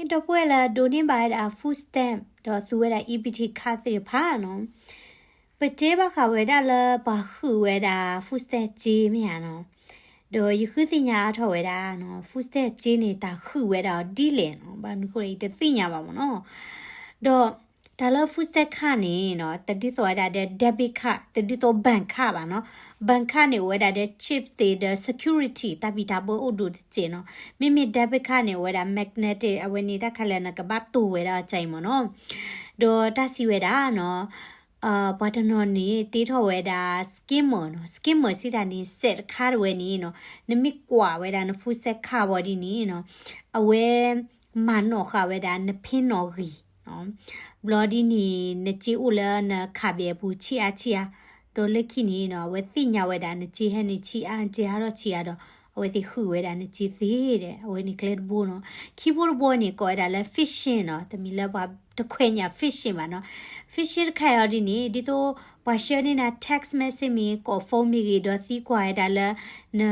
ဒီပုၢ်ဝဲၢ်လၢအဒိးန့ၢ်ဘၣ်ဝဲဒၣ် food stamp ဒီးသူဝဲဒၣ် E B T card သ့ၣ်တဖၣ်နီၤ, ပတဲဘၣ်ဃးဝဲဒၣ်လၢပှၤဃုာ်ဝဲဒၣ် food stamp စ့မ့ၢ်ဧါနီၤ, ဒီးယဃုသ့ၣ်ညါအါထီၣ်ဝဲဒၣ်နီၤ food stamp စ့န့ၣ် တၢ်ဃုာ်ဝဲဒၣ်အီၤဒ်လဲၣ်နီၤ, ဘၣ်မနုၤဃိလဲၣ် ယတသ့ၣ်ညါဘၣ်မ့ၢ်နီၤ, ဒီးတၢ်လၢ food stamp card န့ၣ်နီၤ တဒ်သိးဝဲဒၣ်ဒီး debit card တဒ်သိး bank card ဘၣ်နီၤ, bank card န့ၣ် အိၣ်ဝဲဒၣ်ဒီး chip သ့ၣ်ဒီး security တၢ်ဘံၣ်တၢ်ဘၢအိၣ်ဒိၣ်တစဲးနီၤ, မ့မ့ၢ် debit card န့ၣ် အိၣ်ဝဲဒၣ် magnetic အဝဲန့ၣ် တၢ်ခါလၢနကဘၣ်တိၢ်ဝဲဒၣ်အီၤကါအံၤမ့ၢ်နီၤ, ဒီးတၢ်စံးဝဲဒၣ်နီၤ ပှၤတနီၤန့ၣ် တ့ထီၣ်ဝဲဒၣ် scammer နီၤ, scammer စံးတၢ်န့ၣ် စဲးတခါတဝဲန့ၣ်နီၤ, နမ့ၢ်ကွၢ်ဝဲဒၣ်န food stamp card ဝံၤဒ်န့ၣ်နီၤ, အဝဲ မၤနီၣ်ဃာ်ဝဲဒၣ်နဖ့နီၣ်ဂံၢ်, ဘျီဒ်န့ၣ် နစ့အိၣ်လၢန card ဘဲအပူၤဆံးအါဆံးအါ, ဒီးလၢခံန့ၣ်နီၤ အဝဲသ့ၣ်ညါဝဲဒၣ်နစ့ဟဲနုာ်ဆံးအါ နစ့ဟးထီၣ်ဆံးအါဒီး အဝဲသ့ၣ်ဃုာ်ဝဲဒၣ်နစ့သ့ဒီး အဝဲန့ၣ်ကျဲတဘိနီၤ, ခံဘိတဘိန့ၣ် ကိးဝဲဒၣ်လၢ phishing နီၤ, တမံၤလၢပှၤတခွဲးညၣ် phishing ဘၣ်နီၤ, phishing တခါအံၤဒ်န့ၣ် ဒ်သိး ပှၤဆှၢန့ၢ်နၤ text message မ့ၢ်ဂ့ၤ ကိး phone မ့ၢ်ဂ့ၤ ဒီးသံကွၢ်ဝဲဒၣ်လၢ န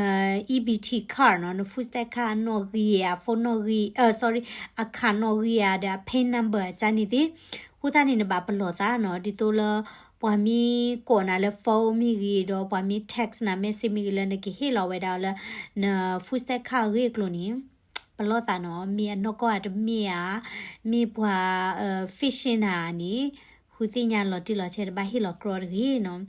E B T card နီၤ, န food stamp card နီၣ်ဂံၢ်ဧါ, phone နီၣ်ဂံၢ်, sorry, အ card နီၣ်ဂံၢ်ဧါ ဒီးအ pin number အကါန့ၣ်သ့ၣ်, အဃိသတးန့ၣ် နဘၣ်ပလီၢ်သးနီၤ, ဒ်သိးလၢ ပှၤမ့ၢ်ကိးနၤလၢ phone မ့ၢ်ဂ့ၤ ဒီးပှၤမ့ၢ် text နၤ message မ့ၢ်ဂ့ၤလၢနကဟ့ၣ်လီၤဝဲဒၣ်အီၤလၢ န food stamp card အဂ့ၢ်အကျိၤန့ၣ် ပလီၢ်သးနီၤ, မ့ၢ်အနီၢ်ကီၢ်အတမ့ၢ်ဧါ, မ့ၢ်ပှၤ phishing နၤန့ၣ် ဃုသ့ၣ်ညါလီၤတံၢ်လီၤဆဲး တဘၣ်ဟ့ၣ်လီၤကြီတဂ့ၤနီၤ,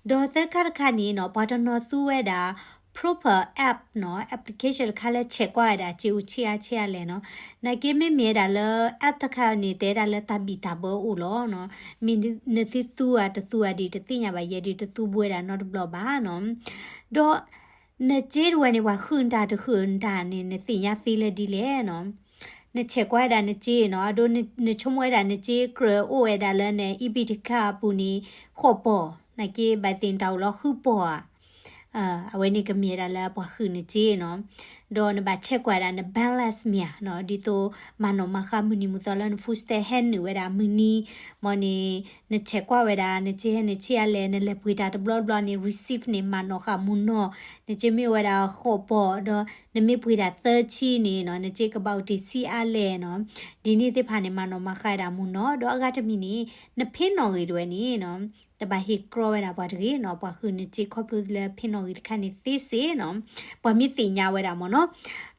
ဒီးသၢခါတခါန့ၣ်နီၤ ပှၤတနီၤသူဝဲဒၣ် proper app နီၤ, application တခါလၢဆဲးကွၢ်ဝဲဒၣ်စ့အိၣ်ဆံးအါဆံးအါလဲၣ်နီၤ, နာ်က့မ့မ့ၢ်ဝဲဒၣ်လၢ app တခါန့ၣ် တဲဒၣ်လၢတၢ်ဘံၣ်တၢ်ဘၢအိၣ်လီၤနီၤ, မ့ၢ်နသုသူဧါတသူဧါဒီးတသ့ၣ်ညါဘၣ်, ယဲဒုးတသူဘူးဝဲဒၣ်နီတဘျီဘၣ်နီၤ, ဒီး နစ့တဝဲန့ၣ် ပှၤဃုာ်နတၢ်တဃုာ်နတၢ်န့ၣ် နသ့ၣ်ညါသ့လၢဒ်လဲၣ်နီၤ, နဆဲးကွၢ်ဝဲဒၣ်နစ့နီၤ, အဒိ နဆိကမိၣ်ဝဲဒၣ်နစ့ကြၢးအိၣ်ဝဲဒၣ်လၢန E B T card အပူၤန့ၣ် ဃိးပီၢ်, နာ်က့ဘၣ်သ့ၣ်နတၢ်အိၣ်လီၤဃုပီၢ်ဧါ, အဝဲန့ၣ်ကမ့ၢ်ဝဲဒၣ်လၢပှၤဃုာ်နစ့နီၤ, ဒီးနဘၣ်ဆဲးကွၢ်ဝဲဒၣ်န balance မ့ၢ်ဧါနီၤ, ဒ်သိးမၤနီၣ်မၤဃါမုၢ်နံၤမုၢ်သီလၢန food stamp ဟဲနုာ်ဝဲဒၣ်မုၢ်နံၤ, မ်န့ၣ် နဆဲးကွၢ်ဝဲဒၣ် နစ့ဟဲနုာ်ဆံးအါလဲၣ်, နလဲၤပှ့ၤတၢ်တဘျီတဘျီန့ၣ် receipt န့ၣ် မၤနီၣ်ဃာ်မုၢ်နီၢ်, နစ့မ့ၢ်အိၣ်ဝဲဒၣ်ဃိးပီၢ် ဒီးနမ့ၢ်ပှ့ၤတၢ်သၢဆံန့ၣ်နီၤ နစ့ကဘၣ်အိၣ်တ့ၢ်ဆံးအါလဲၣ်နီၤ, ဒ်န့ၣ်သ့ၣ်တဖၣ်န့ၣ် မၤနီၣ်မၤဃာ်ဝဲဒၣ်မုၢ်နီၢ်, ဒီးအဂၤတမံၤန့ၣ် နဖ့နီၣ်ဂံၢ်တဝဲန့ၣ်နီၤ တဘၣ်ဟ့ၣ်ကြီဝဲဒၣ်ပှၤတဂ့ၤနီၤ, ပှၤဃုာ်နစ့ခီဖျိလၢဖ့နီၣ်ဂံၢ်တခါန့ၣ်သ့စ့ၢ်နီၤ, ပှၤမ့ၢ်သ့ၣ်ညါဝဲဒၣ်မ့ၢ်နီၤ,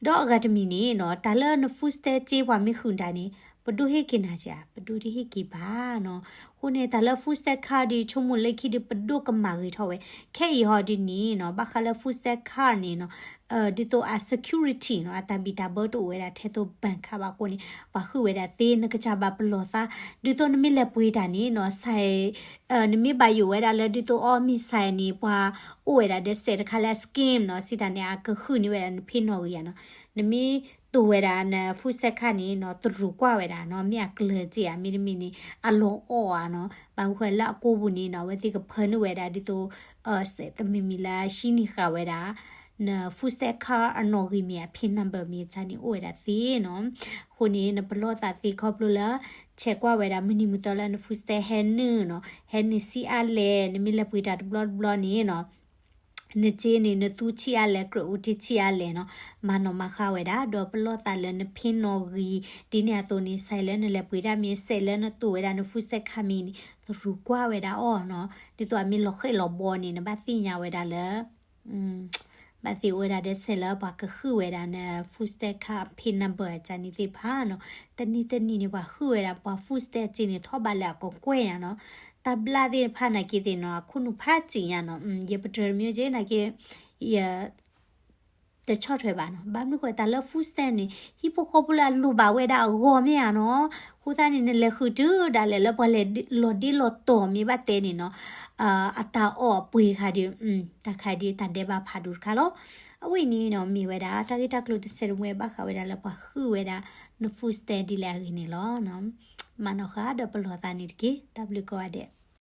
ဒီးအဂၤတမံၤန့ၣ်နီၤ တၢ်လၢန food stamp စ့ပှၤမ့ၢ်ဃုာ်တၢ်န့ၣ် ပဒိၣ်ဟ့ၣ်က့ၤနၤဧါ, ပဒိၣ်တဟ့ၣ်က့ၤဘၣ်နီၤ, အဃိန့ၣ် တၢ်လၢ food stamp card ဒီး ဆိကမိၣ်လၢခံဒီး ပဒိၣ်ကမၤဂ့ၤထီၣ်ဝဲ, ခဲအံၤဟီဒ်န့ၣ်နီၤ ဘၣ်ဃးလၢ food stamp card န့ၣ်နီၤ ဒ်သိးအ security နီၤ အတၢ်ဘံၣ်တၢ်ဘၢတအိၣ်ဝဲဒၣ်ထဲသိး bank card ဘၣ်အဃိန့ၣ် ပှၤဃုာ်ဝဲဒၣ်သ့ နကစၢ်ဘၣ်ပလီၢ်သး, ဒ်သိးနမ့ၢ်လဲၤပှ့ၤတၢ်န့ၣ်နီၤ စဲး နမ့ၢ်ဘၣ်ယိၣ်ဝဲဒၣ်လၢဒ်သိးအီၣ်မ့ၢ်စဲးန့ၣ် ပှၤအိၣ်ဝဲဒၣ်ဒီးစဲးတခါလၢ scam နီၤ စံးတၢ်န့ၣ် အကဃုာ်န့ၢ်ဝဲဒၣ်နဖ့နီၣ်ဂံၢ်ဧါနီၤ, နမ့ၢ်တိၢ်ဝဲဒၣ်န food stamp card န့ၣ်နီၤ တရူးကွၢ်ဝဲဒၣ်နီၤ မ့ၢ်အကျၢၤက့ဧါ မ့တမ့ၢ်န့ၣ် အလီၤအီၣ်ဧါနီၤ, ဘၣ်မနုၤဃိလၢအကိးပူၤန့ၣ်နီၤ အဝဲသ့ၣ်ကဖၢနုာ်ဝဲဒၣ်ဒ်သိး စဲးတမံၤမံၤလၢအဟံးန့ၢ်ဃာ်ဝဲဒၣ် န food stamp card အနီၣ်ဂံၢ်မ့ၢ်ဧါ pin number မ့ၢ်ဧါန့ၣ် အိၣ်ဝဲဒၣ်သ့နီၤ, အဃိန့ၣ် နပလီၢ်သးသ့ခီဖျိလၢ ဆဲးကွၢ်ဝဲဒၣ်မုၢ်နံၤမုၢ်သီလၢန food stamp ဟဲနုာ်နီၤ ဟဲနုာ်ဆံးအါလဲၣ် နမ့ၢ်လဲၤပှ့ၤတၢ်တဘျီတဘျီန့ၣ်နီၤ နစ့န့ၣ် နသူဆံးအါလဲၣ် ကြၢးအိၣ်တ့ၢ်ဆံးအါလဲၣ်နီၤ, မၤနီၣ်မၤဃာ်ဝဲဒၣ် ဒီးပလီၢ်သးလၢနဖ့နီၣ်ဂံၢ် ဒ်န့ၣ်အသိးန့ၣ် စဲးလၢနလဲၤပှ့ၤတၢ်မ့ၢ် စဲးလၢနတိၢ်ဝဲဒၣ်န food stamp card မ့ၢ်န့ၣ် တရူးကွၢ်ဝဲဒၣ်အီၤနီၤ, ဒ်သိးအမ့ၢ်လီၤဃဲၣ်လီၤဘီန့ၣ် နဘၣ်သ့ၣ်ညါဝဲဒၣ်လၢ ဘၣ်သ့ၣ်အိၣ်ဝဲဒၣ်ဒီးစဲးလၢပှၤကဃုာ်ဝဲဒၣ်န food stamp card pin number အကါန့ၣ်သ့ၣ်တဖၣ်နီၤ, တနံၤတနံၤန့ၣ် ပှၤဃုာ်ဝဲဒၣ်ပှၤ food stamp စ့န့ၣ် ထီၣ်ဘးလၢအကကွဲၢ်ညါနီၤ, တၢ်ဘျါသ့ၣ်တဖၣ်နာ်က့သ့ၣ်နီၤ အခိၣ်နူာ်ဖးစံးညါနီၤ, ယပတြၢၤတမံၤက့ နာ်က့ ယ တဆီၣ်ထွဲဘၣ်နီၤ, ဘၣ်မနုၤဃိတၢ်လၢ food stamp န့ၣ် ဟံၣ်ဖိဃီဖိလၢအလိၣ်ဘၣ်ဝဲဒၣ်အဂီၢ်မ့ၢ်ဧါနီၤ, အဃိသတးန့ၣ် နလဲၤဃုာ်တုၤဒၣ်လဲာ်လၢပှၤလဲၤလီၤဒ့လီၤတီၢ်မ့ၢ်ဘၣ်တဲန့ၣ်နီၤ, အတၢ်အီၣ်အပှ့ၤခါဒီး တၢ်ခါဒီးတၢ်ဒဲးဘးဖးဒိၣ်တခါလီၤ, အဝဲန့ၣ်နီၤ မ့ၢ်ဝဲဒၣ် တၢ်ဂ့ၢ်တၢ်ကျိၤတစဲးတမှဲဘၣ်ဃးဝဲဒၣ်လၢပှၤဃုာ်ဝဲဒၣ် န food stamp ဒ်လဲၣ်အဂ့ၢ်န့ၣ်လီၤ, မၤနီၣ်ဃာ်ဒီးပလီၢ်သးန့ၣ်တက့ၢ်, တၢ်ဘျုးကိးဂၤဒဲး.